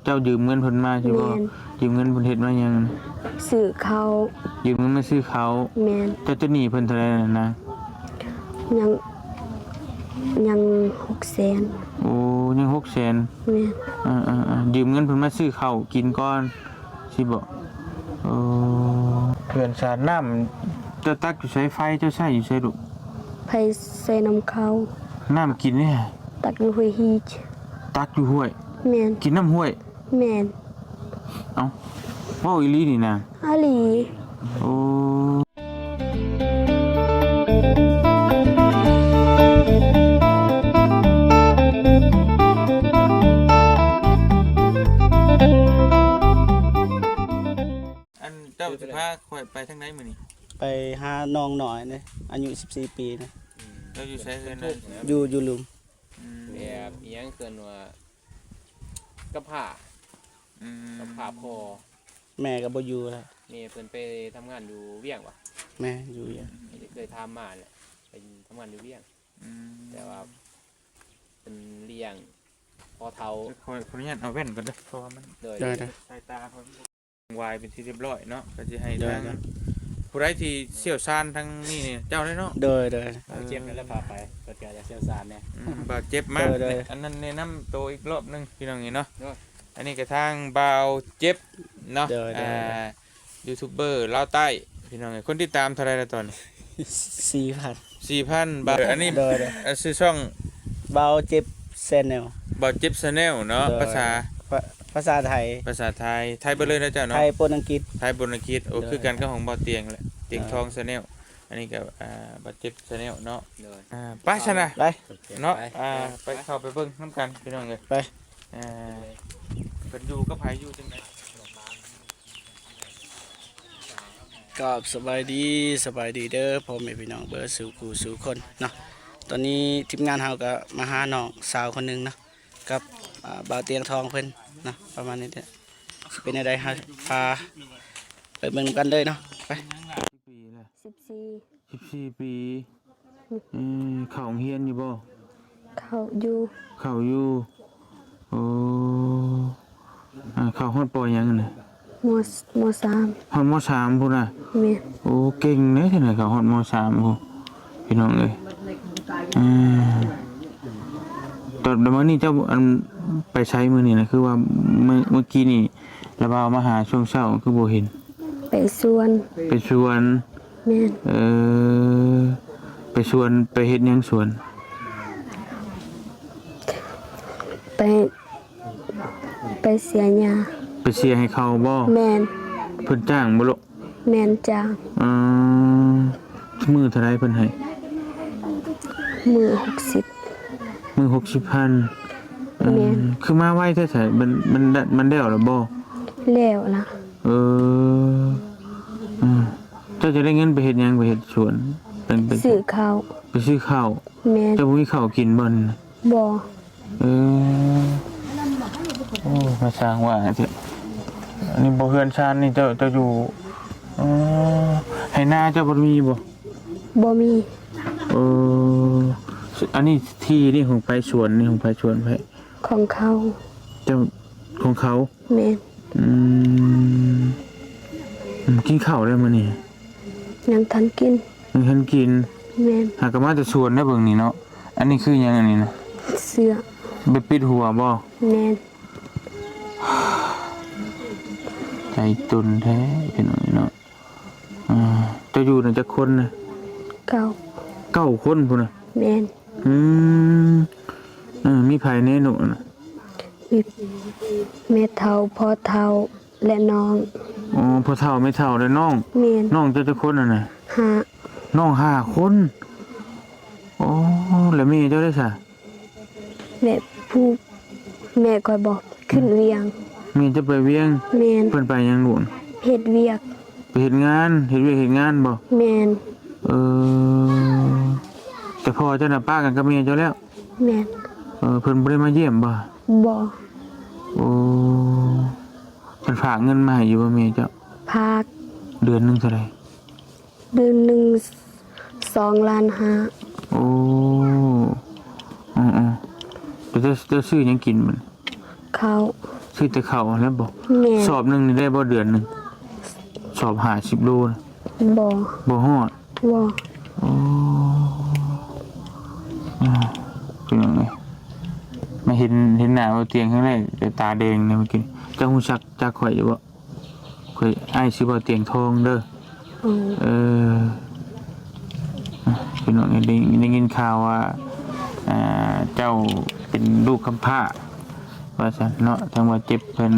ເຈົ້າຢືມເງິນເພິ່ນມາຊິບໍ່? ແມ່ນ. ຢືມເງິນເພິ່ນເຮັດມາຫຍັງ? ຊື້ເຂົ້າ. ຢືມເງິນມາຊື້ເຂົ້າ. ແມ່ນ. ເຈົ້າຈະໜີ້ເພິ່ນເທົ່າໃດນະ? ຍັງ ຍັງຫົກແສນ. ໂອ້ ຍັງຫົກແສນ. ແມ່ນ. ເອີໆໆ ຢືມເງິນເພິ່ນມາຊື້ເຂົ້າກິນກ່ອນ ຊິບໍ່? ໂອ້ ເຮືອນຊານ. ນ້ຳເຈົ້າຕັກຢູ່ໃສ? ໄຟເຈົ້າໃຊ້ຢູ່ໃສລູກ? ໄຟໃຊ້ນຳເຂົາ. ນ້ຳກິນເດ? ຕັກຢູ່ຫ້ວຍຮີ. ຕັກຢູ່ຫ້ວຍ? ແມ່ນ. ກິນນ້ຳຫ້ວຍ? ແມ່ນ. ເອົ້າ ເວົ້າອີ່ຫຼີນີ້ນາ? ອີ່ຫຼີ. ໂອ້ ອັນເຈົ້າຊິພາຂ້ອຍໄປທາງໃດມື້ນີ້? ໄປຫານ້ອງນ້ອຍເດ້ ອາຍຸສິບສີ່ປີນະ. ເຈົ້າຢູ່ໃສເຮືອນນັ້ນ? ຢູ່ ຢູ່ລຸ່ມ. ອືມ ແບບອີ່ຫຍັງເອີ້ນວ່າ ກຳພ້າ. ອືມ ກຳພ້າພໍ່. ແມ່ກໍບໍ່ຢູ່ແລ້ວ. ແມ່ເພິ່ນໄປທຳງານຢູ່ວຽງຫວາ? ແມ່ຢູ່ວຽງ. ເຄີຍຖາມມາແຫຼະ ໄປທຳງານຢູ່ວຽງ. ອືມ ແຕ່ວ່າເພິ່ນລ້ຽງພໍ່ເຖົ້າ. ຂໍ ຂໍອະນຸຍາດເອົາແວ່ນກ່ອນເດີ ເພາະວ່າມັນ ໂດຍ ໂດຍ ໂດຍ ສາຍຕາຂ້ອຍ ວາຍເປັນທີ່ຮຽບຮ້ອຍເນາະ ກໍຊິໃຫ້ ໂດຍ ທາງ ໂດຍ ຜູ້ໃດທີ່ຊ່ຽວຊານທາງນີ້ນີ້ ເຈົ້າເລີຍເນາະ. ໂດຍ ໂດຍ. ເອີ ເຈັບແລ້ວພາໄປ ເພິ່ນກໍຈະຊ່ຽວຊານແດ່. ອືມ ບ່າວເຈັບມາ. ໂດຍ ໂດຍ. ອັນນັ້ນແນະນຳໂຕອີກລອບໜຶ່ງ ພີ່ນ້ອງເອີຍເນາະ. ໂດຍ. ອັນນີ້ກໍທາງບ່າວເຈັບເນາະ. ໂດຍ ໂດຍ ອ່າ ໂດຍ. ຢູທູບເບີລາວໃຕ້ ພີ່ນ້ອງເອີຍ. ຄົນຕິດຕາມເທົ່າໃດລະຕອນນີ້? ສີ່ພັນ. ສີ່ພັນບາດ. ໂດຍ ອັນນີ້ ໂດຍ ໂດຍ. ອ່າ ຊື່ຊ່ອງ ບ່າວເຈັບແຊນແນວ. ບ່າວເຈັບແຊນແນວເນາະ. ໂດຍ. ພາສາ ພາ ພາສາໄທ. ພາສາໄທ. ໄທເບິດເລີຍເນາະເຈົ້າເນາະ. ໄທປົນອັງກິດ. ໄທປົນອັງກິດ. ໂອ້ ໂດຍ ຄືກັນກັບຂອງບ່າວຕຽງແຫຼະ ຕຽງທອງແຊນແນວ. ອ່າ ອັນນີ້ກໍ ອ່າ ບ່າວເຈັບແຊນແນວເນາະ. ໂດຍ. ອ່າ ໄປຊັ້ນນະ ໄປເນາະ. ອ່າ ໄປ ໄປ ເຂົ້າໄປເບິ່ງນຳກັນ ພີ່ນ້ອງເອີຍ. ໄປ. ອ່າ ເພິ່ນຢູ່ກັບໃຜ ຢູ່ຈັ່ງໃດ? ກາບສະບາຍດີ ສະບາຍດີເດີພໍ່ແມ່ພີ່ນ້ອງເບິດສູ່ຜູ້ສູ່ຄົນເນາະ. ຕອນນີ້ທີມງານເຮົາກໍມາຫານ້ອງສາວຄົນໜຶ່ງເນາະ ກັບ ອ່າ ບ່າວຕຽງທອງເພິ່ນເນາະ ປະມານນີ້ເດີ. ຊິເປັນແນວໃດ ເຮົາພາໄປເບິ່ງນຳກັນເລີຍເນາະ. ໄປ. ສິບສີ່. ສິບສີ່ປີ. ອືມ ເອີ ເຂົ້າໂຮງຮຽນຢູ່ບໍ່? ເຂົ້າຢູ່. ເຂົ້າຢູ່. ໂອ້ ອ່າ ເຂົ້າຮອດ ປ ຫຍັງຫັ້ນນະ? ມ ມ ສາມ. ຮອດ ມ ສາມ ພຸ້ນນະ? ແມ່ນ. ໂອ້ ເກັ່ງເດ້ ເຂົ້າຮອດ ມ ສາມ ພຸ້ນ ພີ່ນ້ອງເອີຍ. ອ່າ ຕອນ ແລ້ວມື້ນີ້ເຈົ້າ ອັນ ໄປໃສມື້ນີ້ນະ? ຄືວ່າ ມື້ ມື້ກີ້ນີ້ລະບ່າວມາຫາຊ່ວງເຊົ້າ ຄືບໍ່ເຫັນ? ໄປສວນ. ໄປສວນ. ແມ່ນ. ເອີ ໄປສວນ ໄປເຮັດຫຍັງສວນ? ໄປ ໄປເສຍຫຍ້າ. ໄປເສຍໃຫ້ເຂົາບໍ່? ແມ່ນ. ເພິ່ນຈ້າງບໍ່ລູກ? ແມ່ນ ຈ້າງ. ເອີ ມື້ເທົ່າໃດເພິ່ນໃຫ້? ມື້ຫົກສິບ. ມື້ຫົກສິບພັນ. ແມ່ນ. ເອີ ຄືມາໄວແທ້ຊະ? ມັນ ມັນ ມັນແລ້ວລະບໍ່? ແລ້ວລະ. ເອີ ເອີ ເຈົ້າຈະໄດ້ເງິນໄປເຮັດຫຍັງ? ໄປເຮັດສວນ? ໄປ ໄປ ຊື້ເຂົ້າ. ໄປຊື້ເຂົ້າ. ແມ່ນ. ເຈົ້າບໍ່ມີເຂົ້າກິນບໍ່? ບໍ່. ເອີ ໂອ້ ມາສ້າງວ່າແທ້. ອັນນີ້ບໍ່ ເຮືອນຊານນີ້ເຈົ້າ ເຈົ້າຢູ່ ເອີ ໄຮ່ນາເຈົ້າບໍ່ມີບໍ່? ບໍ່ມີ. ເອີ ອັນນີ້ທີ່ນີ້ຂອງໃຜ? ສວນນີ້ຂອງໃຜ? ສວນໃຜ? ຂອງເຂົາ. ເຈົ້າ ຂອງເຂົາ? ແມ່ນ. ອືມ ອືມ ກິນເຂົ້າແລ້ວມື້ນີ້? ຍັງທັນກິນ. ຍັງທັນກິນ. ແມ່ນ. ຫາກະມາແຕ່ສວນໄດ໋ເບິ່ງນີ້ເນາະ. ອັນນີ້ຄືຫຍັງອັນນີ້ນະ? ເສື້ອ. ໄປປິດຫົວບໍ່? ແມ່ນ. ໃຈຕົນແທ້ພີ່ນ້ອງເນາະ. ອ່າ ເຈົ້າຢູ່ນະຈັກຄົນນະ? ເກົ້າ. ເກົ້າຄົນພຸ້ນນະ? ແມ່ນ. ອືມ ເອີ ມີໃຜແດ່ລູກນະ? ມີແມ່ເຖົ້າ ພໍ່ເຖົ້າ ແລະ ນ້ອງ. ອໍ ພໍ່ເຖົ້າ ແມ່ເຖົ້າ ແລະ ນ້ອງ. ແມ່ນ. ນ້ອງເຈົ້າຈັກຄົນຫັ້ນນະ? ຫ້າ. ນ້ອງຫ້າຄົນ. ອໍ ແລ້ວແມ່ເຈົ້າເດຊະ? ແມ່ຜູ້ ແມ່ຂ້ອຍບໍ່ຂຶ້ນວຽງ. ແມ່ເຈົ້າໄປວຽງ? ແມ່ນ. ເພິ່ນໄປຫຍັງລູກ? ເຮັດວຽກ. ໄປເຮັດງານ ເຮັດວຽກເຮັດງານບໍ່? ແມ່ນ. ເອີ ແຕ່ພໍ່ເຈົ້ານະປະກັນກັບແມ່ເຈົ້າແລ້ວ? ແມ່ນ. ເອີ ເພິ່ນບໍ່ໄດ້ມາຢ້ຽມບໍ່? ບໍ່. ໂອ້ ເພິ່ນຝາກເງິນມາໃຫ້ຢູ່ບໍ່ແມ່ເຈົ້າ? ຝາກ. ເດືອນໜຶ່ງເທົ່າໃດ? ເດືອນໜຶ່ງສອງລ້ານຫ້າ. ໂອ້ ເອີໆ ແລ້ວເຈົ້າ ເຈົ້າຊື້ຫຍັງກິນບັດນີ້? ເຂົ້າ. ເ ຊື້ແຕ່ເຂົ້າຫັ້ນແຫຼະບໍ່? ແມ່ນ. ສອບໜຶ່ງນີ້ໄດ້ບໍ່ເດືອນໜຶ່ງ? ສອບຫ້າສິບໂລນະ? ບໍ່. ບໍ່ຮອດ? ບໍ່. ໂອ້ ອາ ພີ່ນ້ອງເອີຍ ມາເຫັນ ເຫັນໜ້າເບົາຕຽງຄັ້ງແລກ ແຕ່ຕາແດງເລີຍເມື່ອກີ້. ເຈົ້າຮູ້ຈັກ ຈັກຂ້ອຍຢູ່ບໍ່? ຂ້ອຍ ອ້າຍຊື່ເບົາຕຽງທອງເດີ. ໂອ້ ເອີ ພີ່ນ້ອງເອີຍ ໄດ້ ໄດ້ຍິນຂ່າວວ່າ ອ່າ ເຈົ້າເປັນລູກກຳພ້າວ່າຊັ້ນເນາະ. ທາງບ່າວເຈັບເພິ່ນ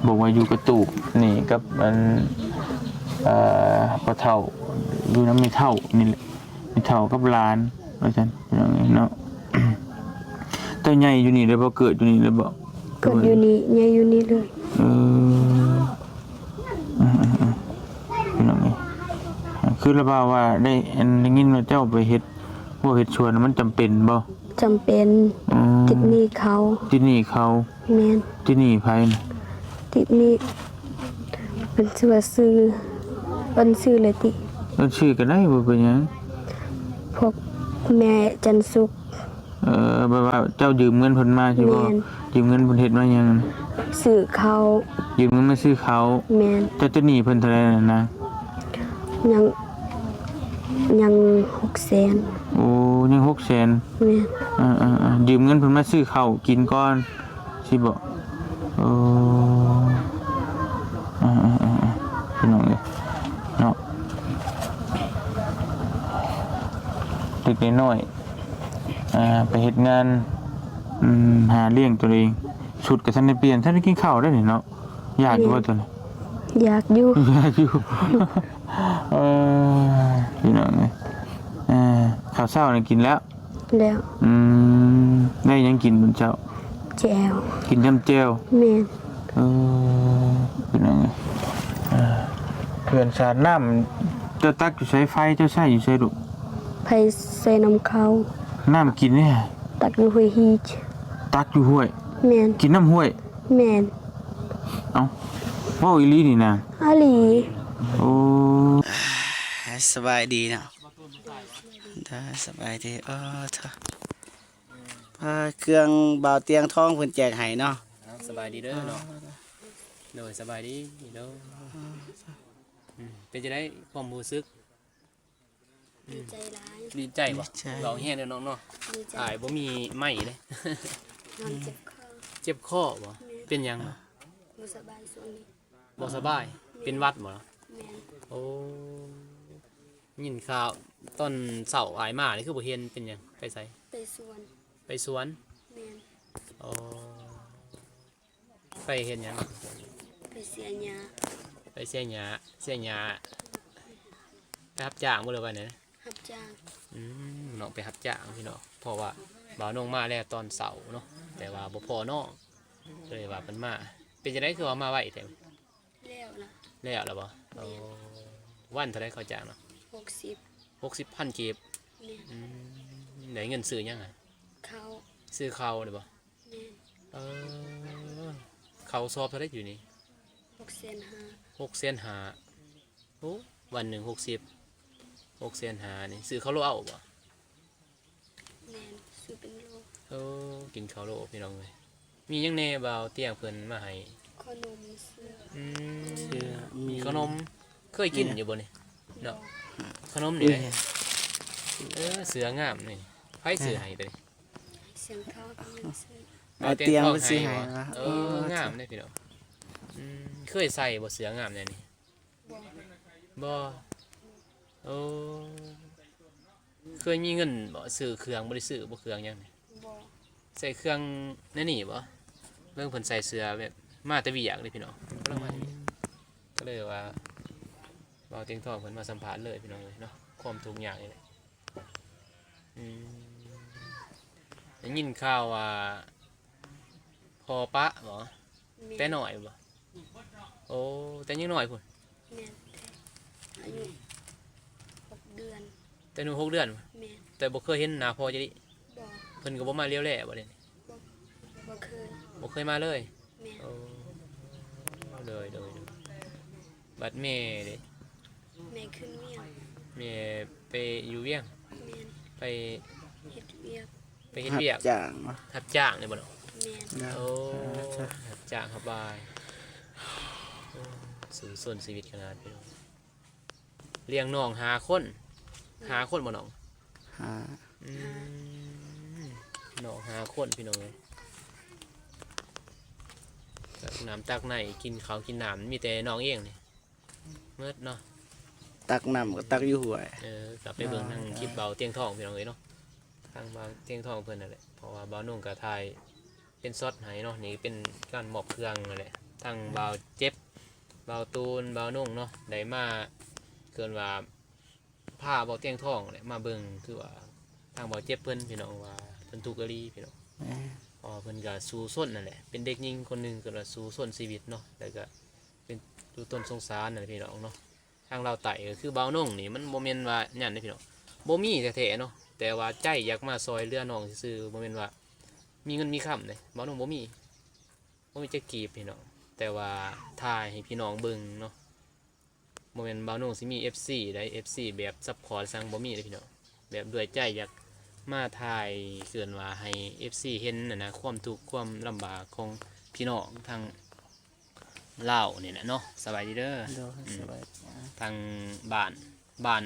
ບອກວ່າຢູ່ກະຕູບນີ້ກັບອັນ ເອີ ພໍ່ເຖົ້າ ຢູ່ນຳແມ່ເຖົ້ານີ້ແຫຼະ ແມ່ເຖົ້າກັບຫຼານວ່າຊັ້ນ ພີ່ນ້ອງເອີຍເນາະ. ເຈົ້າໃຫຍ່ຢູ່ນີ້ເລີຍບໍ່? ເກີດຢູ່ນີ້ເລີຍບໍ່? ເກີດຢູ່ນີ້ ໃຫຍ່ຢູ່ນີ້ເລີຍ. ເອີ ເອີໆ ພີ່ນ້ອງເອີຍ ຄືລະບ່າວວ່າໄດ້ ອັນ ໄດ້ຍິນວ່າເຈົ້າໄປເຮັດຮົ້ວເຮັດສວນ ມັນຈຳເປັນບໍ່? ຈຳເປັນ. ອືມ ຕິດໜີ້ເຂົາ. ຕິດໜີ້ເຂົາ? ແມ່ນ. ຕິດໜີ້ໃຜນະ? ຕິດໜີ້ ເພິ່ນຊື່ວ່າຊື່ ເອີ້ນຊື່ເລີຍຕິ? ເອີ້ນຊື່ກໍໄດ້ ບໍ່ເປັນຫຍັງ. ພວກແມ່ຈັນສຸກ. ເອີ ແບບວ່າເຈົ້າຢືມເງິນເພິ່ນມາຊີ້ບໍ່? ແມ່ນ. ຢືມເງິນເພິ່ນເຮັດມາຫຍັງ? ຊື້ເຂົ້າ. ຢືມເງິນມາຊື້ເຂົ້າ? ແມ່ນ. ເຈົ້າຕິດໜີ້ເພິ່ນເທົ່າໃດນະ? ຍັງ ຍັງຫົກແສນ. ໂອ້ ຍັງຫົກແສນ. ແມ່ນ. ເອີໆໆ ຢືມເງິນເພິ່ນມາຊື້ເຂົ້າກິນກ່ອນ ຊີ້ບໍ່? ໂອ້ ເອີໆໆ ພີ່ນ້ອງເອີຍເນາະ ເດັກນ້ອຍ ອ່າ ໄປເຮັດງານ ອືມ ຫາລ້ຽງຕົວເອງ ຊຸດກໍທັນໄດ້ປ່ຽນ ທັນໄດ້ກິນເຂົ້າໄດ້ນີ້ເນາະ. ຢາກຢູ່ບໍ່ຕົວນີ້? ຢາກຢູ່ ຢາກຢູ່. ເອີ ພີ່ນ້ອງເອີຍ ເອີ ເຂົ້າເຊົ້ານີ້ກິນແລ້ວ? ແລ້ວ. ອືມ ໄດ້ຫຍັງກິນຕອນເຊົ້າ? ແຈ່ວ. ກິນນ້ຳແຈ່ວ? ແມ່ນ. ເອີ ພີ່ນ້ອງເອີຍ ເອີ ເພື່ອນສາດນ້ຳ ເຈົ້າຕັກຢູ່ໃສ? ໄຟເຈົ້າໃຊ້ຢູ່ໃສລູກ? ໄຟໃສ່ນຳເຂົ້າ. ນ້ຳກິນເດ? ຕັກຢູ່ຫ້ວຍຮີ. ຕັກຢູ່ຫ້ວຍ? ແມ່ນ. ກິນນ້ຳຫ້ວຍ? ແມ່ນ. ເອົ້າ ເວົ້າອີ່ຫຼີນີ້ນາ? ອີ່ຫຼີ. ໂອ້ ສະບາຍດີເນາະ. ໂດຍ ສະບາຍດີ. ໂອ້ ໂທ້ ພາເຄື່ອງບ່າວຕຽງທອງເພິ່ນແຈກໃຫ້ເນາະ. ເອົ້າ ສະບາຍດີເດີເນາະ. ໂດຍ ສະບາຍດີເດີ. ອືມ ເປັນຈັ່ງໃດຄວາມຮູ້ສຶກ? ດີໃຈຫຼາຍ. ດີໃຈບໍ່? ດີໃຈ. ເວົ້າແຮງເດີນ້ອງເນາະ. ດີໃຈ. ອ້າຍບໍ່ມີໄມ້ເດ້. ນອນເຈັບຄໍ. ເຈັບຄໍບໍ່? ແມ່ນ. ເປັນຫຍັງ? ບໍ່ສະບາຍຊ່ວງນີ້. ບໍ່ສະບາຍ? ແມ່ນ. ເປັນຫວັດບໍ່? ແມ່ນ. ໂອ້ ຍິນຂ່າວຕອນເຊົ້າອ້າຍມານີ້ຄືບໍ່ເຫັນ ເປັນຫຍັງ? ໄປໃສ? ໄປສວນ. ໄປສວນ? ແມ່ນ. ໂອ້ ໄປເຮັດຫຍັງ? ໄປເສຍຫຍ້າ. ໄປເສຍຫຍ້າ ເສຍຫຍ້າ ໄປຮັບຈ້າງບໍ່ ຫຼືວ່າແນວໃດ? ຮັບຈ້າງ. ອືມ ນ້ອງໄປຮັບຈ້າງພີ່ນ້ອງ ເພາະວ່າບ່າວນົງມາແລ້ວຕອນເຊົ້າເນາະ ແຕ່ວ່າບໍ່ພໍ້ນ້ອງ ເລີຍວ່າເພິ່ນມາ. ເປັນຈັ່ງໃດຄືວ່າມາໄວແທ້? ແລ້ວລະ. ແລ້ວລະບໍ່? ແມ່ນ. ໂອ້ ວັນເທົ່າໃດເຂົ້າຈ້າງນະ? ຫົກສິບ. ຫົກສິບພັນກີບ. ແມ່ນ. ອືມ ໄດ້ເງິນຊື້ຫຍັງຫະ? ເຂົ້າ. ຊື້ເຂົ້າໄດ້ບໍ່? ແມ່ນ. ເອີ ເຂົ້າສອບເທົ່າໃດຢູ່ນີ້? ຫົກແສນຫ້າ. ຫົກແສນຫ້າ. ໂອ້ ວັນໜຶ່ງຫົກສິບ ຫົກແສນຫ້ານີ້ ຊື້ເຂົ້າໂລເອົາບໍ່? ແມ່ນ ຊື້ເປັນໂລ. ໂອ້ ກິນເຂົ້າໂລພີ່ນ້ອງເອີຍ. ມີຫຍັງແດ່ບ່າວຕຽງເພິ່ນມາໃຫ້? ຂະໜົມ ເສື້ອ. ອືມ ເສື້ອ ມີຂະໜົມ. ເຄີຍກິນຢູ່ບໍ່ນີ້? ເນາະ ຂະໜົມນີ້. ເອີ ເສື້ອງາມນີ້. ໃຜຊື້ໃຫ້ຕົວນີ້? ສຽງທອງເພິ່ນຊື້. ບ່າວຕຽງເພິ່ນຊື້ໃຫ້. ເອີ ງາມເດ້ພີ່ນ້ອງ. ອືມ ເຄີຍໃສ່ບໍ່ເສື້ອງາມແນວນີ້? ບໍ່. ບໍ່. ໂອ້ ເຄີຍມີເງິນບໍ່? ຊື້ເຄື່ອງ ບໍ່ໄດ້ຊື້ບໍ່ ເຄື່ອງຫຍັງນີ້? ບໍ່. ໃສ່ເຄື່ອງໃນນີ້ບໍ່? ເບິ່ງເພິ່ນໃສ່ເສື້ອແບບມາແຕ່ວຽກເດ້ພີ່ນ້ອງ ກຳລັງມາ. ອືມ ກໍເລີຍວ່າບ່າວຕຽງທອງເພິ່ນມາສຳພາດເລີຍພີ່ນ້ອງເອີຍເນາະ ຄວາມທຸກຍາກນີ້ແຫຼະ. ອືມ ໄດ້ຍິນຂ່າວວ່າພໍ່ປະບໍ່? ແມ່ນ. ແຕ່ນ້ອຍບໍ່? ໂອ້ ແຕ່ຍັງນ້ອຍພຸ້ນ. ແມ່ນ ອາຍຸຫົກເດືອນ. ແຕ່ອາຍຸຫົກເດືອນ? ແມ່ນ. ແຕ່ບໍ່ເຄີຍເຫັນໜ້າພໍ່ຈັກທີ? ບໍ່. ເພິ່ນກໍບໍ່ມາຫຼຽວແລບໍ່ເດ? ບໍ່ ບໍ່ເຄີຍ. ບໍ່ເຄີຍມາເລີຍ? ແມ່ນ. ໂອ້ ໂດຍ ໂດຍ ໂດຍ. ບັດແມ່ເດ? ແມ່ຂຶ້ນວຽງ. ແມ່ໄປຢູ່ວຽງ? ແມ່ນ. ໄປເຮັດວຽກ. ໄປເຮັດວຽກ ຮັບຈ້າງ. ຮັບຈ້າງເລີຍບໍ່ເນາະ? ແມ່ນ. ໂອ້ ເອີ ຈ້າ ຮັບຈ້າງຮັບບາຍ. ໂອ້ ສູ້ຊົນຊີວິດຂະໜາດພີ່ນ້ອງ. ລ້ຽງນ້ອງຫ້າຄົນ. ຫ້າຄົນບໍ່ນ້ອງ? ຫ້າ. ອືມ ນ້ອງຫ້າຄົນພີ່ນ້ອງເອີຍ. ຕັກນ້ຳຕັກໃນ ກິນເຂົ້າກິນນ້ຳ ມີແຕ່ນ້ອງເອງນີ້ ໝົດເນາະ. ຕັກນ້ຳກໍຕັກຢູ່ຫ້ວຍ. ເອີ ກໍໄປເບິ່ງທາງຄລິບບ່າວຕຽງທອງພີ່ນ້ອງເອີຍເນາະ. ທາງບ່າວຕຽງທອງເພິ່ນນັ້ນແຫຼະ ເພາະວ່າບ່າວນົງກໍຖ່າຍເປັນຊັອດໃຫ້ເນາະ. ນີ້ເປັນການມອບເຄື່ອງນັ້ນແຫຼະ. ທາງບ່າວເຈັບ ບ່າວຕູນ ບ່າວນົງເນາະ ໄດ້ມາ ເອີ້ນວ່າ ພາບ່າວຕຽງທອງແຫຼະມາເບິ່ງ ຄືວ່າທາງບ່າວເຈັບເພິ່ນພີ່ນ້ອງ ວ່າເພິ່ນທຸກອີ່ຫຼີພີ່ນ້ອງ. ເອີ ເພາະວ່າເພິ່ນກໍສູ້ຊົນນັ້ນແຫຼະ ເປັນເດັກຍິງຄົນໜຶ່ງ ເອີ້ນວ່າສູ້ຊົນຊີວິດເນາະ ແລ້ວກໍເປັນຢູ່ຕົ້ນສົງສານນັ້ນແຫຼະພີ່ນ້ອງເນາະ. ທາງລາວໃຕ້ກໍຄືບ່າວນົງນີ້ ມັນບໍ່ແມ່ນວ່າຫຍັງເດ້ພີ່ນ້ອງ ບໍ່ມີແທ້ໆເນາະ ແຕ່ວ່າໃຈຢາກມາຊ່ອຍເຫຼືອນ້ອງຊື່ໆ ບໍ່ແມ່ນວ່າມີເງິນມີຄຳເດ້. ບ່າວນົງບໍ່ມີ ບໍ່ມີຈັກກີບພີ່ນ້ອງ ແຕ່ວ່າຖ່າຍໃຫ້ພີ່ນ້ອງເບິ່ງເນາະ. ບໍ່ແມ່ນບ່າວນົງຊິມີເອັຟຊີໃດ ເອັຟຊີແບບຊັບພອດສັງ ບໍ່ມີເດ້ພີ່ນ້ອງ. ແບບດ້ວຍໃຈຢາກມາຖ່າຍ ເອີ້ນວ່າໃຫ້ເອັຟຊີເຫັນຫັ້ນນະ ຄວາມທຸກຄວາມລຳບາກຂອງພີ່ນ້ອງທາງລາວນີ້ແຫຼະເນາະ. ສະບາຍດີເດີ. ໂດຍ ອືມ ສະບາຍດີ. ທາງບ້ານ ບ້ານ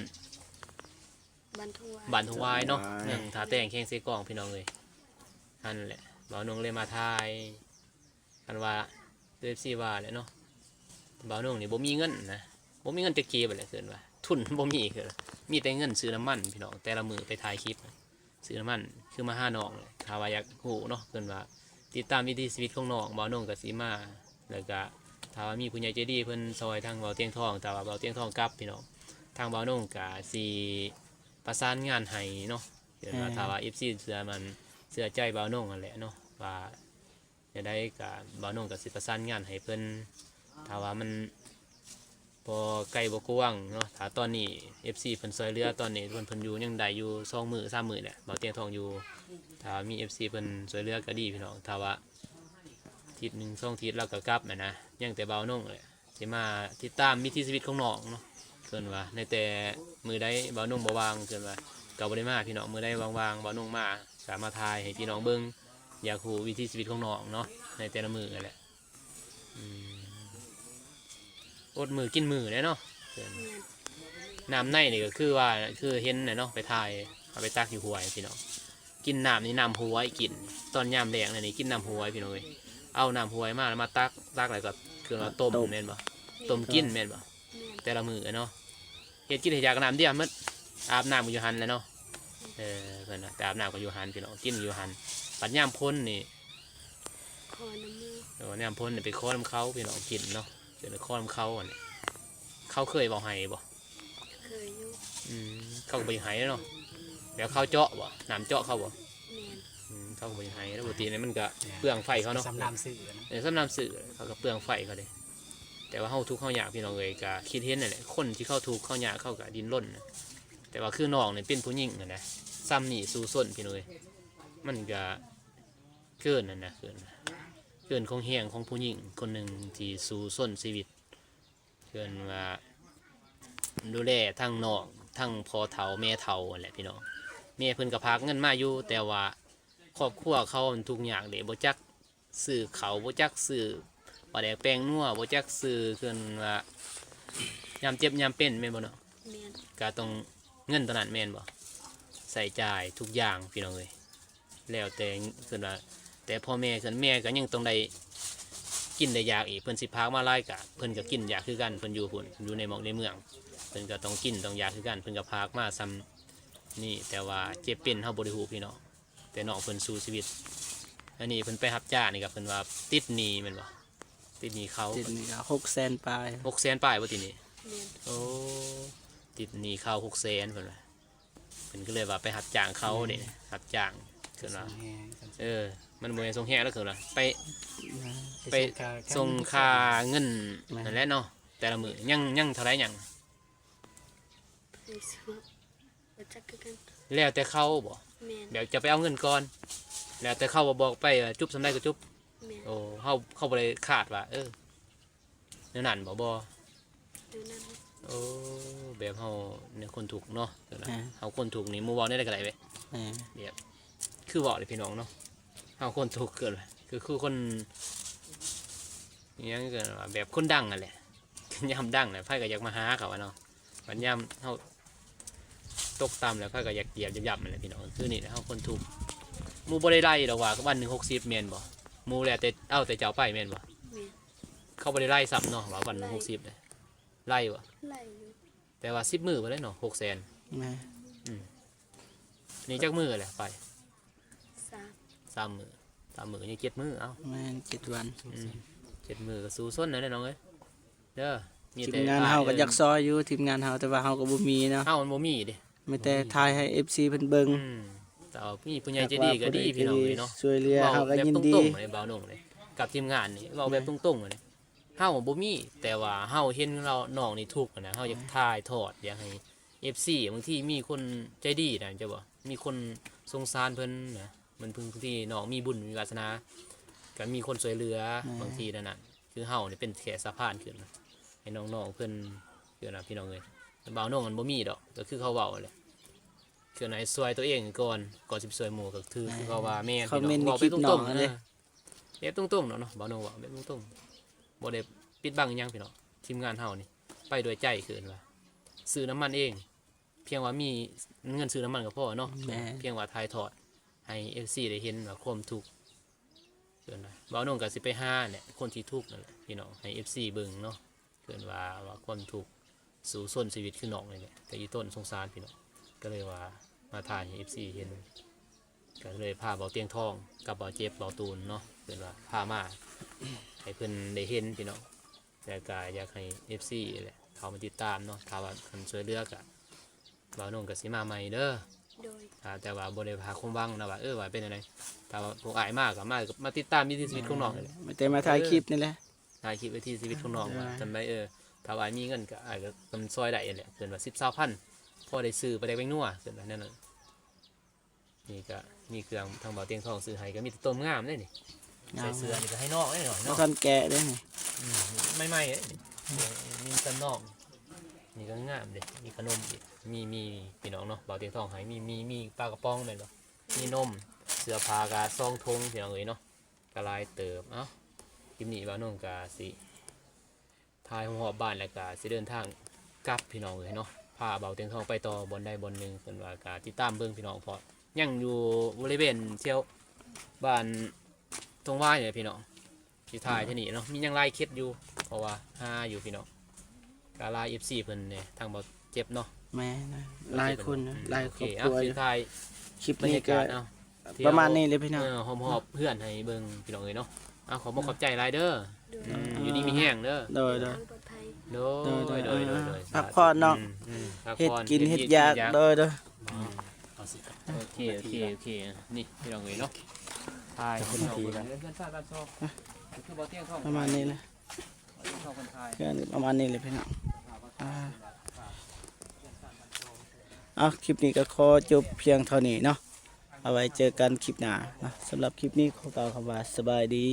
ບ້ານທົ່ງວາຍ ບ້ານທົ່ງວາຍເນາະ ເມືອງທ່າແຕງ ແຂວງເຊກອງ ພີ່ນ້ອງເອີຍ. ຫັ້ນແຫຼະ ບ່າວນົງເລີຍມາຖ່າຍ ຄັນວ່າ ເອັຟຊີ ວ່າແຫຼະເນາະ ບ່າວນົງນີ້ບໍ່ມີເງິນນະ ບໍ່ມີເງິນຈັກກີບແຫຼະ ເອີ້ນວ່າທຶນບໍ່ມີ ຄືມີແຕ່ເງິນຊື້ນ້ຳມັນພີ່ນ້ອງ. ແຕ່ລະມື້ໄປຖ່າຍຄລິບ ຊື້ນ້ຳມັນ ຄືມາຫານ້ອງ. ຖ້າວ່າຢາກຮູ້ເນາະ ເອີ້ນວ່າຕິດຕາມວິຖີຊີວິດຂອງນ້ອງ ບ່າວນົງກໍຊິມາ. ແລ້ວກໍຖ້າວ່າມີຜູ້ໃຫຍ່ໃຈດີເພິ່ນຊ່ອຍທາງບ່າວຕຽງທອງ ຖ້າວ່າບ່າວຕຽງທອງກັບພີ່ນ້ອງ ທາງບ່າວນົງກໍຊິປະສານງານໃຫ້ເນາະ. ເອີ້ນວ່າ ແມ່ນ ຖ້າວ່າເອັຟຊີເຊື່ອໝັ້ນເຊື່ອໃຈບ່າວນົງຫັ້ນແຫຼະເນາະ ວ່າ ຈັ່ງໃດກໍບ່າວນົງກໍຊິປະສານງານໃຫ້ເພິ່ນ ຖ້າວ່າມັນບໍ່ໄກບໍ່ກວາງເນາະ. ຖ້າຕອນນີ້ເອັຟຊີເພິ່ນຊ່ວຍເຫຼືອ ຕອນນີ້ເພິ່ນ ເພິ່ນຢູ່ຍັງໄດ້ຢູ່ສອງມື້ສາມມື້ແຫຼະ ບ່າວຕຽງທອງຢູ່. ຖ້າວ່າມີເອັຟຊີເພິ່ນຊ່ວຍເຫຼືອກໍດີພີ່ນ້ອງ. ຖ້າວ່າທິດໜຶ່ງສອງທິດລາວກໍກັບຫັ້ນນະ ຍັງແຕ່ບ່າວນົງແຫຼະ ຊິມາຕິດຕາມວິຖີຊີວິດຂອງນ້ອງເນາະ. ເອີ້ນວ່າໃນແຕ່ມື້ໃດບ່າວນົງບໍ່ວ່າງ ເອີ້ນວ່າກໍບໍ່ໄດ້ມາພີ່ນ້ອງ. ມື້ໃດວ່າງໆ ບ່າວນົງມາ ກໍມາຖ່າຍໃຫ້ພີ່ນ້ອງເບິ່ງ ຢາກຮູ້ວິຖີຊີວິດຂອງນ້ອງເນາະ ໃນແຕ່ລະມື້ຫັ້ນແຫຼະ. ອືມ ອົດມື້ກິນມື້ແຫຼະເນາະ. ແມ່ນ. ນ້ຳໃນນີ້ກໍຄືວ່າ ຄືເຫັນແຫຼະເນາະ ໄປຖ່າຍ ເອົາໄປຕັກຢູ່ຫ້ວຍພີ່ນ້ອງ. ກິນນ້ຳນີ້ ນ້ຳຫ້ວຍກິນ ຕອນຍາມແລ້ງນີ້ກິນນ້ຳຫ້ວຍພີ່ນ້ອງເອີຍ. ເອົານ້ຳຫ້ວຍມາ ແລ້ວມາຕັກ ຕັກແລ້ວກໍຄືວ່າຕົ້ມ ຕົ້ມ ແມ່ນບໍ່? ແມ່ນ. ຕົ້ມກິນແມ່ນບໍ່? ແມ່ນ. ແຕ່ລະມື້ເນາະ ເຮັດກິນເຮັດຢາກກໍນ້ຳດຽວໝົດ ອາບນ້ຳກໍຢູ່ຫັ້ນແຫຼະເນາະ. ເອີ ເພິ່ນວ່າໄປອາບນ້ຳກໍຢູ່ຫັ້ນພີ່ນ້ອງ ກິນຢູ່ຫັ້ນ. ບັດຍາມຝົນນີ້ ຂໍນ້ຳໝູ່. ເອີ ຍາມຝົນນີ້ໄປຂໍນຳເຂົາພີ່ນ້ອງກິນເນາະ. ເປັນໄປຂໍນຳເຂົາຫັ້ນ ເຂົາເຄີຍເວົ້າໄຫ້ບໍ່? ເຄີຍຢູ່. ອືມ ເຂົາກໍບໍ່ຢາກໄຫ້ເນາະ. ແລ້ວເຂົາເຈາະບໍ່? ນ້ຳເຈາະເຂົາບໍ່? ແມ່ນ. ອືມ ເຂົາກໍບໍ່ຢາກໄຫ້ແລ້ວ ປົກກະຕິນີ້ມັນກໍເປືອງໄຟເຂົາເນາະ ສ່ຳນ້ຳຊື້ນະ. ເອີ ສ່ຳນ້ຳຊື້ ເຂົາກໍເປືອງໄຟເຂົາເດ້. ແຕ່ວ່າເຮົາທຸກເຮົາຍາກພີ່ນ້ອງເອີຍ ກໍຄິດເຫັນນັ້ນແຫຼະ ຄົນທີ່ເຂົາທຸກເຂົາຍາກເຂົາກໍດີ້ນລົນນະ. ແຕ່ວ່າຄືນ້ອງນີ້ເປັນຜູ້ຍິງຫັ້ນນະ ສ່ຳນີ້ສູ້ຊົນພີ່ນ້ອງເອີຍ ມັນກໍເກີນຫັ້ນນະ ເກີນ ເກີນຂອງແຮງຂອງຜູ້ຍິງຄົນໜຶ່ງທີ່ສູ້ຊົນຊີວິດ ເອີ້ນວ່າດູແລທັງນ້ອງ ທັງພໍ່ເຖົ້າແມ່ເຖົ້າຫັ້ນແຫຼະພີ່ນ້ອງ. ແມ່ເພິ່ນກໍພາກເງິນມາຢູ່ ແຕ່ວ່າຄອບຄົວເຂົາມັນທຸກຍາກເດ້ ບໍ່ຈັກຊື້ເຂົ້າ ບໍ່ຈັກຊື້ປາແດກແປ້ງນົວ ບໍ່ຈັກຊື້ ເອີ້ນວ່າຍາມເຈັບຍາມເປັນແມ່ນບໍ່ເນາະ? ແມ່ນ. ກໍຕ້ອງ ເງິນໂຕນັ້ນແມ່ນບໍ່? ໃຊ້ຈ່າຍທຸກຢ່າງພີ່ນ້ອງເອີຍ. ແລ້ວແຕ່ເອີ້ນວ່າ ແຕ່ພໍ່ແມ່ເອີ້ນ ແມ່ກໍຍັງຕ້ອງໄດ້ກິນໄດ້ຢາກອີກ ເພິ່ນຊິພາກມາຫຼາຍກະເພິ່ນກໍກິນຢາກຄືກັນ ເພິ່ນຢູ່ພຸ້ນ ຢູ່ໃນໝອກໃນເມືອງ ເພິ່ນກໍຕ້ອງກິນຕ້ອງຢາກຄືກັນ ເພິ່ນກໍພາກມາສ່ຳນີ້ ແຕ່ວ່າເຈັບເປັນເຮົາບໍ່ໄດ້ຮູ້ພີ່ນ້ອງ ແຕ່ນ້ອງເພິ່ນສູ້ຊີວິດ. ອັນນີ້ເພິ່ນໄປຮັບຈ້າງນີ້ກໍເພິ່ນວ່າຕິດໜີ້ແມ່ນບໍ່? ຕິດໜີ້ເຂົາ ຕິດໜີ້ເຂົາຫົກແສນປາຍ ຫົກແສນປາຍບໍ່ຕິດໜີ້? ແມ່ນ. ໂອ້ ຕິດໜີ້ເຂົາຫົກແສນເພິ່ນວ່າ ເພິ່ນກໍເລີຍວ່າໄປຮັບຈ້າງເຂົາເດ້ ອືມ ຮັບຈ້າງເພິ່ນວ່າ ເອີ ມັນບໍ່ແມ່ນສົ່ງແຮງແລ້ວ ເພິ່ນວ່າໄປ ອືມ ໄປ ໄປສົ່ງຄ່າ ສົ່ງຄ່າເງິນ ແມ່ນ ນັ້ນແຫຼະເນາະ ແຕ່ລະມື້ຍັງ ຍັງເທົ່າໃດຍັງ? ບໍ່ຈັກຄືກັນ ແລ້ວແຕ່ເຂົາບໍ່? ແມ່ນ. ແບບຈະໄປເອົາເງິນກ່ອນ ແລ້ວແຕ່ເຂົາບໍ່ ບອກໄປວ່າຈຸບສ່ຳໃດກໍຈຸບ? ແມ່ນ. ໂອ້ ເຮົາ ເຂົາບໍ່ໄດ້ຄາດວ່າ ເອີ ແນວນັ້ນບໍ່? ບໍ່ ແນວນັ້ນ. ໂອ້ ແບບເຮົາແນວຄົນທຸກເນາະ ເອີ ເຮົາຄົນທຸກນີ້ ໝູ່ເວົ້າແນວໃດກໍໄດ້ເວີຍ ແມ່ນ ແບບຄືເວົ້າເດ້ພີ່ນ້ອງເນາະ ເຮົາຄົນທຸກເກີນ ກໍຄືຄົນ ອີຫຍັງ ກໍວ່າແບບຄົນດັງຫັ້ນແຫຼະ ຍາມດັງແຫຼະ ໃຜກໍຢາກມາຫາເຂົາເນາະ ບັດຍາມເຮົາຕົກຕ່ຳແລ້ວ ໃຜກໍຢາກຢຽບຢາບໆ ຫັ້ນແຫຼະພີ່ນ້ອງ. ຄືນີ້ແຫຼະ ເຮົາຄົນທຸກ ໝູ່ບໍ່ໄດ້ໄລ່ດອກວ່າວັນໜຶ່ງຫົກສິບແມ່ນບໍ່? ໝູ່ແລ້ວແຕ່ ເອົາແຕ່ເຈົ້າໄປແມ່ນບໍ່? ແມ່ນ. ເຂົາບໍ່ໄດ້ໄລ່ຊ້ຳເນາະ ວ່າວັນໜຶ່ງຫົກສິບ ໄລ່ ໄລ່ບໍ່? ໄລ່ຢູ່ ແຕ່ວ່າສິບມື້ພຸ້ນແຫຼະເນາະ ຫົກແສນ. ແມ່ນ. ອືມ ນີ້ຈັກມື້ແຫຼະໄປ? ສາມ ສາມມື້ ສາມມື້ຍັງເຈັດມື້. ເອົ້າ ແມ່ນ ເຈັດວັນ. ອືມ ເຈັດມື້ກໍສູ້ຊົນແລ້ວເດ້ນ້ອງເອີຍ ເດີ. ມີແຕ່ ທີມງານເຮົາກໍຢາກຊ່ອຍຢູ່ ທີມງານເຮົາ ແຕ່ວ່າເຮົາກໍບໍ່ມີເນາະ ເຮົາມັນບໍ່ມີເດ້ ມີແຕ່ຖ່າຍໃຫ້ເອັຟຊີເພິ່ນເບິ່ງ. ອືມ ຖ້າມີຜູ້ໃຫຍ່ໃຈດີກໍດີພີ່ນ້ອງເອີຍເນາະ ຊ່ວຍເຫຼືອເຮົາກໍຍິນດີ. ເວົ້າແບບຕົງໆເລີຍ ບ່າວນົງເລີຍ ກັບທີມງານນີ້ ເວົ້າແບບຕົງໆເລີຍ. ເຮົາບໍ່ມີ ແຕ່ວ່າເຮົາເຫັນລາວ ນ້ອງນີ້ທຸກຫັ້ນນະ ເຮົາຢາກ ແມ່ນ ຖ່າຍທອດ ຢາກໃຫ້ເອັຟຊີ ບາງທີມີຄົນໃຈດີນະ ເຈົ້າບໍ່ ມີຄົນສົງສານເພິ່ນນະ ມັນເພິ່ນ ບາງທີນ້ອງມີບຸນມີວາສະໜາ ກໍມີຄົນຊ່ວຍເຫຼືອ. ແມ່ນ. ບາງທີນັ້ນນະ ຄືເຮົານີ້ເປັນແຄ່ສະພານຂຶ້ນໃຫ້ນ້ອງໆເພິ່ນ ຄືນະ ພີ່ນ້ອງເອີຍ. ບ່າວນົງມັນບໍ່ມີດອກ ກໍຄືເຂົາເວົ້າແຫຼະ ຄືໃຫ້ຊ່ວຍຕົວເອງກ່ອນ ກ່ອນຊິໄປຊ່ວຍໝູ່ ກໍຖື ແມ່ນ ຄືເຂົາວ່າແມ່ນ ຄອມເມັນໃນຄລິບນ້ອງຫັ້ນເດ້. ພີ່ນ້ອງເວົ້າແບບຕົງໆ ເອີ ແບບຕົງໆເນາະ ເນາະ ບ່າວນົງເວົ້າແບບຕົງໆ ບໍ່ໄດ້ປິດບັງຫຍັງພີ່ນ້ອງ. ທີມງານເຮົານີ້ໄປດ້ວຍໃຈ ຄືເອີ້ນວ່າຊື້ນ້ຳມັນເອງ ພຽງວ່າມີເງິນຊື້ນ້ຳມັນກໍພໍເນາະ. ແມ່ນ. ພຽງວ່າຖ່າຍທອດໃຫ້ເອັຟຊີໄດ້ເຫັນວ່າຄວາມທຸກ ເອີ້ນວ່າ ບ່າວນົງກໍຊິໄປຫາແຫຼະ ຄົນທີ່ທຸກນັ້ນແຫຼະພີ່ນ້ອງ ໃຫ້ເອັຟຊີເບິ່ງເນາະ. ເອີ້ນວ່າ ວ່າຄວາມທຸກສູ້ຊົນຊີວິດຄືນ້ອງນີ້ແຫຼະ ແຕ່ອີ່ຕົນສົງສານພີ່ນ້ອງ ກໍເລີຍວ່າມາຖ່າຍໃຫ້ເອັຟຊີເຫັນ ກໍເລີຍພາບ່າວຕຽງທອງກັບບ່າວເຈັບ ບ່າວຕູນເນາະ ເອີ້ນວ່າພາມາໃຫ້ເພິ່ນໄດ້ເຫັນພີ່ນ້ອງ. ແລ້ວກໍຢາກໃຫ້ເອັຟຊີແຫຼະເຂົ້າມາຕິດຕາມເນາະ ຖ້າວ່າຄັນຊ່ວຍເຫຼືອກໍ ບ່າວນົງກໍຊິມາໃໝ່ເດີ. ໂດຍ. ຖ້າແຕ່ວ່າບໍ່ໄດ້ຫາຄວາມຫວັງນະວ່າ ເອີ ວ່າເປັນຈັ່ງໃດ ຖ້າວ່າພວກອ້າຍມາກໍມາ ມາຕິດຕາມວິຖີຊີວິດຂອງນ້ອງນີ້ແຫຼະ ເອີ ມີແຕ່ມາຖ່າຍຄລິບນີ້ແຫຼະ ເອີ ຖ່າຍຄລິບວິຖີຊີວິດຂອງນ້ອງ ໂດຍ ວ່າຈັ່ງໃດ. ເອີ ຖ້າວ່າອ້າຍມີເງິນກໍ ອ້າຍກໍຊຳຊ່ອຍໄດ້ຫັ້ນແຫຼະ ເພິ່ນວ່າສິບ ຊາວພັນ ພໍໄດ້ຊື້ປາແດກແປ້ງນົວ ເພິ່ນວ່າແນວນັ້ນ. ນີ້ກໍມີເຄື່ອງທາງບ່າວຕຽງທອງຊື້ໃຫ້ ກໍມີແຕ່ໂຕງາມເດ້ນີ້ ງາມ ໃສ່ເສື້ອນີ້ກໍໃຫ້ນ້ອງເດ້ນີ້ ບໍ່ ເນາະ ທັນແກະເດ້ນີ້ ອືມ ໃໝ່ໆເດ້ນີ້ ມີແຕ່ນ້ອງ. ນີ້ກໍງາມເດ້ ມີຂະໜົມອີກ ມີ ມີພີ່ນ້ອງເນາະ ບ່າວຕຽງທອງໃຫ້ ມີ ມີ ມີປາກະປ໋ອງແມ່ນບໍ່ ມີນົມ ເສື້ອຜ້າກໍສອງຖົງພີ່ນ້ອງເອີຍເນາະ. ກໍຫຼາຍເຕີບ. ເອົ້າ ຄລິບນີ້ບ່າວນົງກໍຊິ ຖ່າຍຮອບໆບ້ານ ແລ້ວກະຊິເດີນທາງກັບພີ່ນ້ອງເອີຍເນາະ ພາບ່າວຕຽງທອງໄປຕໍ່ບ່ອນໃດບ່ອນໜຶ່ງ. ເພິ່ນວ່າກະຕິດຕາມເບິ່ງພີ່ນ້ອງ ເພາະຍັງຢູ່ບໍລິເວນແຖວບ້ານທົ່ງວາຍນີ້ແຫຼະພີ່ນ້ອງ ຊິຖ່າຍແຖວນີ້ເນາະ ມີຍັງຫຼາຍເຂດຢູ່ ເພາະວ່າຫາຢູ່ພີ່ນ້ອງ ກະຫຼາຍເອັຟຊີເພິ່ນແດ່ ທາງບ່າວເຈັບເນາະ. ແມ່ນ ຫຼາຍຄົນ ອືມ ຫຼາຍຄອບຄົວຢູ່. ໂອເຄ ເອົາ ຊິຖ່າຍຄລິບນີ້ກໍ ບັນຍາກາດເນາະ ປະມານນີ້ເລີຍພີ່ນ້ອງ ເອີ ຮອບໆເຮືອນໃຫ້ເບິ່ງພີ່ນ້ອງເອີຍເນາະ. ເອົາ ຂອບອົກຂອບໃຈຫຼາຍເດີ ໂດຍ ອືມ ຢູ່ດີມີແຮງເດີ ໂດຍ ໂດຍ ປອດໄພ ໂດຍ ໂດຍ ໂດຍ ໂດຍ ເອີ ພັກຜ່ອນເນາະ ອືມ ອືມ ພັກຜ່ອນ ເຮັດກິນເຮັດຢາກ ເຮັດກິນເຮັດຢາກ ໂດຍ ໂດຍ ອືມ ໂອເຄ ໂອເຄ ໂອເຄ ນີ້ພີ່ນ້ອງເອີຍເນາະ ຖ່າຍໃຫ້ພີ່ນ້ອງເບິ່ງ ປະມານນີ້ແຫຼະ ປະມານນີ້ແຫຼະພີ່ນ້ອງ. ອ່າ ເອົາ ຄລິບນີ້ກໍຂໍຈົບພຽງເທົ່ານີ້ເນາະ ເອົາໄວ້ເຈີກັນຄລິບໜ້າເນາະ. ສຳລັບຄລິບນີ້ຂໍກ່າວຄຳວ່າສະບາຍດີ.